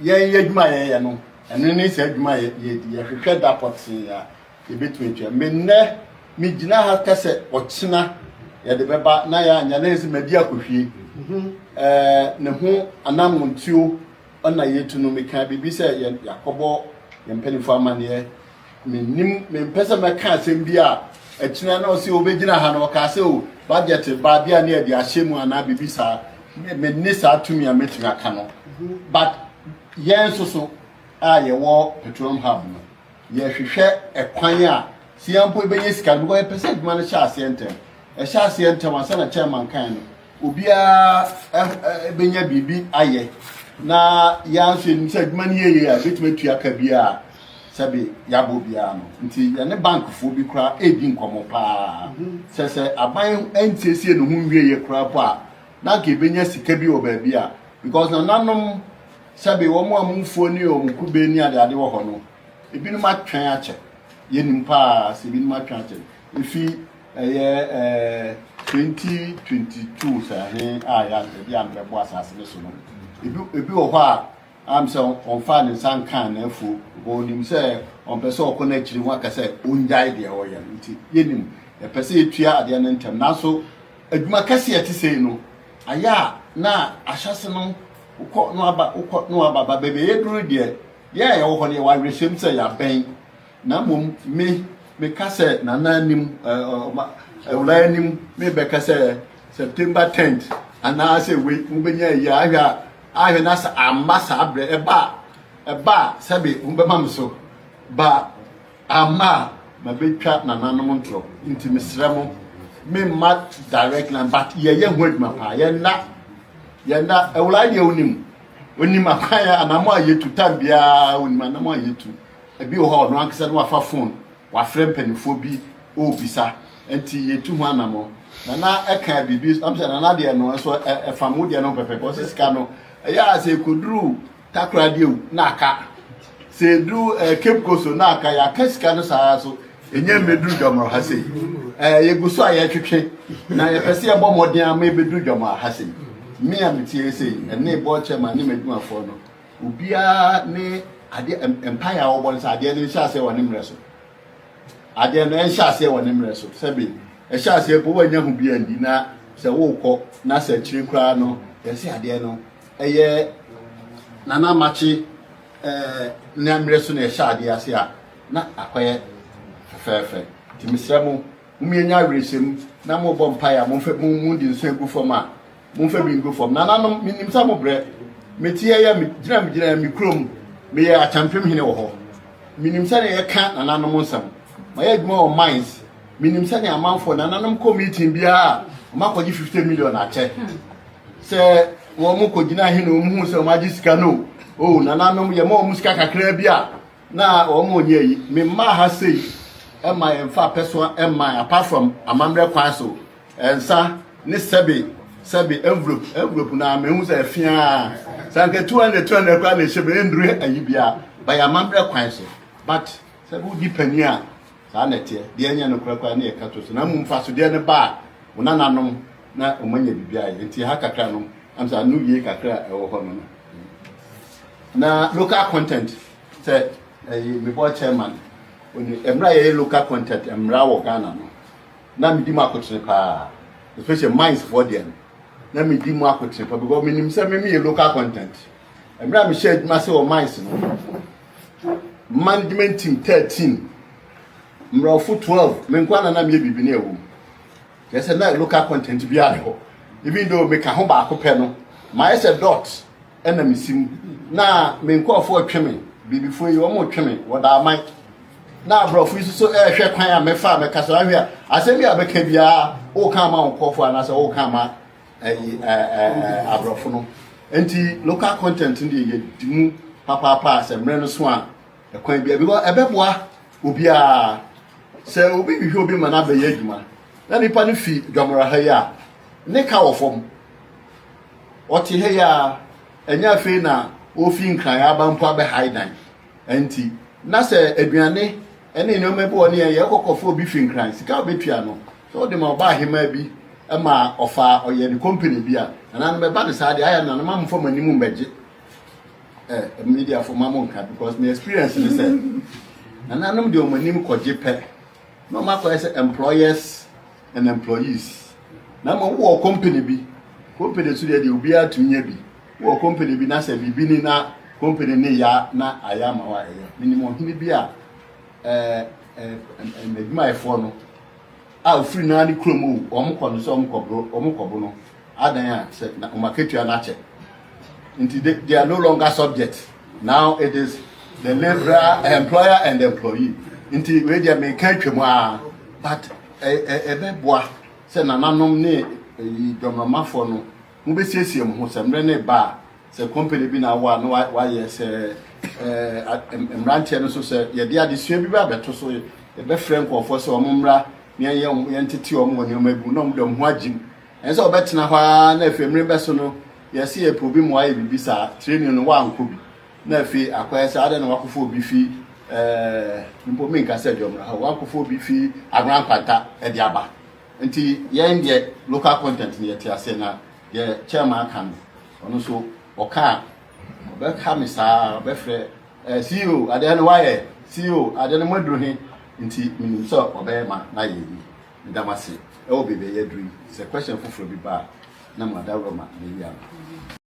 Yɛn yɛ adwuma a yɛyɛ no, ɛno ne saa adwuma a yɛdi. Yɛhwehwɛ da pɔtee a yɛbɛtumi atua. Me nnɛ, megyina ha ka sɛ ɔkyena yɛde bɛba na yɛanyɛ na yɛ sɛ madi akɔhwie. Ɛɛ ne ho anammɔntuo na yɛtu no. Meka biribi sɛ yɛakɔbɔ yɛn mpanimfoɔ amanneɛ. Mennim, mempɛ sɛ mɛka asɛm bi a akyina na ɔsɛ ɔbɛgyina ha na ɔkaa sɛ o budget ba bi a ne yɛde ahyɛ mu anaa biribi saa. Menni saa tumi a mɛtumi aka no. But yɛn nso so a yɛwɔ petroleum hub no, yɛhwehwɛ ɛkwan a sɛ yɛn mpo yɛbɛnya sika no, because yɛpɛ sɛ adwuma no hyɛ aseɛ ntɛm. Ɛhyɛ aseɛ ntɛm ansa na chairman kan no, obiara bɛnya biribi ayɛ, na yɛn nso yɛnim sɛ adwuma no yɛ yie a, yɛbɛtumi atua ka bi a sɛbe yɛabɔ biara no. Nti yɛne bankfoɔ bi koraa ɛredi nkɔmmɔ paa sɛ aban nsiesie ne ho nwieɛ koraa po a, na anka yɛbɛnya sika bi wɔ baabi a, because nananom sɛbe wɔn a mumfuo ne wɔn kube ne adeade wɔ hɔ no, ebinom atwɛn akyɛ. Yɛnim paa sɛ ebinom atwɛn akyɛ. Efi ɛyɛ 2022 sɛ ahe a yɛde ano bɛbɔ asase no so no, ebi wɔ hɔ a am sɛ ɔmfa ne nsa nkaa n'afuo, onim sɛ ɔmpɛ sɛ ɔkɔ n'akyiri ho aka sɛ ɔngyae deɛ ɔyɛ no. Nti yɛnim yɛpɛ sɛ yɛtua adeɛ no ntɛm, nanso adwuma kɛseɛ te sei no ayɛ a na ahyɛse no wokɔ no aba, wokɔ no aba ba baabi a yɛduru deɛ, yɛn a yɛwɔ hɔ no, yɛwɔ awerɛhyɛm sɛ yɛabɛn. Na mmom me meka sɛ nana anim, ɛwura anim, mebɛka sɛ September 10th anaasɛ wei mobɛnya ayi a, ahwɛ a ahwɛ na sɛ amma saa berɛ ɛba a, ɛba a sɛbe mobɛma me so ba amma a, mabɛtwa nananom ntorɔ. Nti mesrɛ mo, memma direct line, but yɛyɛ ho adwuma paa. Yɛnna ɛwura deɛ onim onim akwan a anamɔ a yɛtu tam biara, onim anamɔ a yɛtu. Ebi wɔ hɔ a ɔno ankasa no wafa phone wafrɛ mpanimfoɔ bi ɔrebisa, nti yɛtu ho anamɔ. Nana ɛka biribi am sɛ nana deɛ no nso ɛfam wo deɛ no pɛpɛpɛ. Ɔsɛ sika no ɛyɛ a sɛ ɛkɔduru Takoradi o na aka, sɛ ɛduru Cape Coast o na aka. Yɛaka sika no saa so ɛnyɛ mmɛduru Dwamorɔ ha sei. Yɛgu so a yɛtwetwe na yɛpɛ sɛ yɛbɔ mmɔden ama ɛbɛduru Dwamorɔ ha sei. Me a metie sei ɛne bɔɔ chairman ne m'adwumafoɔ no, obiara ne adeɛ mpaeɛ a wɔbɔ no sɛ adeɛ no nhyɛ aseɛ wɔ ne mmerɛ so, adeɛ no ɛnhyɛ aseɛ wɔ ne mmerɛ so. Sɛbi ɛhyɛ aseɛ po woanya ho bi andi na sɛ wokɔ na sɛ akyire koraa no, yɛsɛ adeɛ no ɛyɛ nana makye ne mmerɛ so na ɛhyɛ adeɛ ase a, na akɔyɛ fɛfɛɛfɛ. Nti mesrɛ mo, momiɛnya awerɛhyɛm na mobɔ mpaeɛ a, momfa mo di nsa gu fam a, momfa bi ngu fam. Nananom, menim sɛ mobrɛ. Meteɛ yɛ megyina megyina me kurom, meyɛ Akyɛmpem hene wɔ hɔ. Menim sɛdeɛ yɛka nananom nsɛm. Mayɛ adwuma wɔ mines. Menim sɛdeɛ amanfoɔ nananom kɔ meeting biara a, ɔmakɔgye 50 million akyɛ sɛ wɔn kɔgyina he na wɔn hu sɛ wɔn agye sika no o. Nananom, yɛma wɔn sika kakra bi a na wɔn nyɛ yi. Me mma ha sei ɛma yɛmfa apɛsoa ɛma, apart from amammerɛ kwan so nsa ne sɛbe sɛbe envelope envelope na mehu sɛ ɛfia sɛ anka 200 200 koraa na ɛhyɛ mu ɛnduru ayi bia bayɛ amammerɛ kwan so. But sɛ wodi panin a, saa na ɛteɛ deɛ ɛnyɛ no korakora ne yɛka to so, na mmom fa so deɛ no ba a wo nananom na wɔn anya biribi ayɛ. Nti ha kakra no am sɛ ano wie kakra a ɛwɔ hɔ no na local content sɛ ɛyi mebɔ chairman oni mmerɛ a yɛyɛ local content mmara wɔ Ghana no, na medi mu akotene paa, especially mines foɔ deɛ no, na medi mu akotene paa because menim sɛ me meyɛ local content. Mmerɛ a mehyɛ adwuma sɛ wɔ mines no, management team 13, mmorɔfo 12, me nkoa na na meyɛ biribi ne ɛwɔ mu. Kyerɛ sɛ na local content biara ne hɔ, even though meka ho baako pɛ no, mayɛ sɛ dot ɛna mesi mu na me nkurɔfoɔ twe me. Biribifoɔ yi wɔn twe me wɔda aman na aborɔfo yi nso ɛrehwɛ kwan a mɛfa a mɛka so ahwɛ a, asɛm bi a bɛka biara woka ama wo nkurɔfoɔ anaasɛ woka ama ɛyi ɛɛ ɛɛ aborɔfo no. Nti local content no deɛ, yɛdi mu papaapa sɛ mmerɛ no so a ɛkwan bi because ɛbɛboa obiara. Sɛ obi hwehwɛ obi ma no abɛyɛ adwuma na nipa no fi Dwamora ha yi a, ne ka wɔ fam. Ɔte ha yi a, ɛnyɛ afei na ofi Nkran aba mpo abɛhae dan. Nti na sɛ aduane ne nneɛma bi wɔ ne yɛn yɛkɔkɔfo obi fi Nkran, sika a obetua no, sɛ ɔde ma ɔba ahema bi ma ɔfa ɔyɛ ne company bi a, nananom, bɛba no saa deɛ ayɛ nananom amfa mo anim mbɛgye. Mediafo ma mo nka, because my experience ne sɛ nananom deɛ, ɔmo anim kɔgye pɛ na ɔmo akɔyɛ sɛ employers and employees. Na ma wowɔ company bi, company so deɛ obiara tumi nya bi. Wowɔ company bi na sɛ biribi ni na company ne ya na ayɛ ama wa ɛyɛ. Menim ɔhene bi a ɛɛ ɛɛ adwumayɛfoɔ no a ofiri naa ne kurom o, ɔmo kɔ no sɛ ɔmo kɔ bo no adan a sɛ na ɔmo akatua no akyɛ, nti they are no longer subject. Now it is the labourer, employer and employee. Nti wei deɛ, meka atwam a, but ɛ ɛ ɛbɛboa sɛ nananom ne ɛyi dɔmnɔmafoɔ no mo bɛsiesie mo ho sɛ mmerɛ ne ba a, sɛ company bi na awɔ a na wayɛ sɛ mmeranteɛ no nso sɛ yɛde adesua bi ba abɛto so, yɛbɛfrɛ nkurɔfoɔ sɛ ɔmo mmra na yɛnyɛ ɔmo, yɛntete ɔmo wɔ nneɛma bi mu na ɔmo de ɔmo ho agye mu. Ɛn sɛ ɔbɛtena hɔ ara na afei mmere bɛso no, yɛsi yɛ pɛ obi mu ayɛ biribi saa, training no wankɔ bi, na afei akɔyɛ sɛ adɛ na wakɔfo obi fi mpo mi nka sɛ dwɔmra hɔ, wakɔfo obi fi Agona Nkwanta ɛde aba. Nti yɛn deɛ, local content no yɛte ase, na deɛ chairman aka no, ɔno nso ɔka a ɔbɛka me saa, ɔbɛfrɛ CEO, adeɛ no wayɛ, CEO, adeɛ no mo aduru he. Nti menim sɛ ɔbɛyɛ ma na yɛ yi. Medam ase ɛwɔ beebi a yɛaduru yi. Sɛ question foforɔ bi ba a, na mo adaworo ma meyi ano.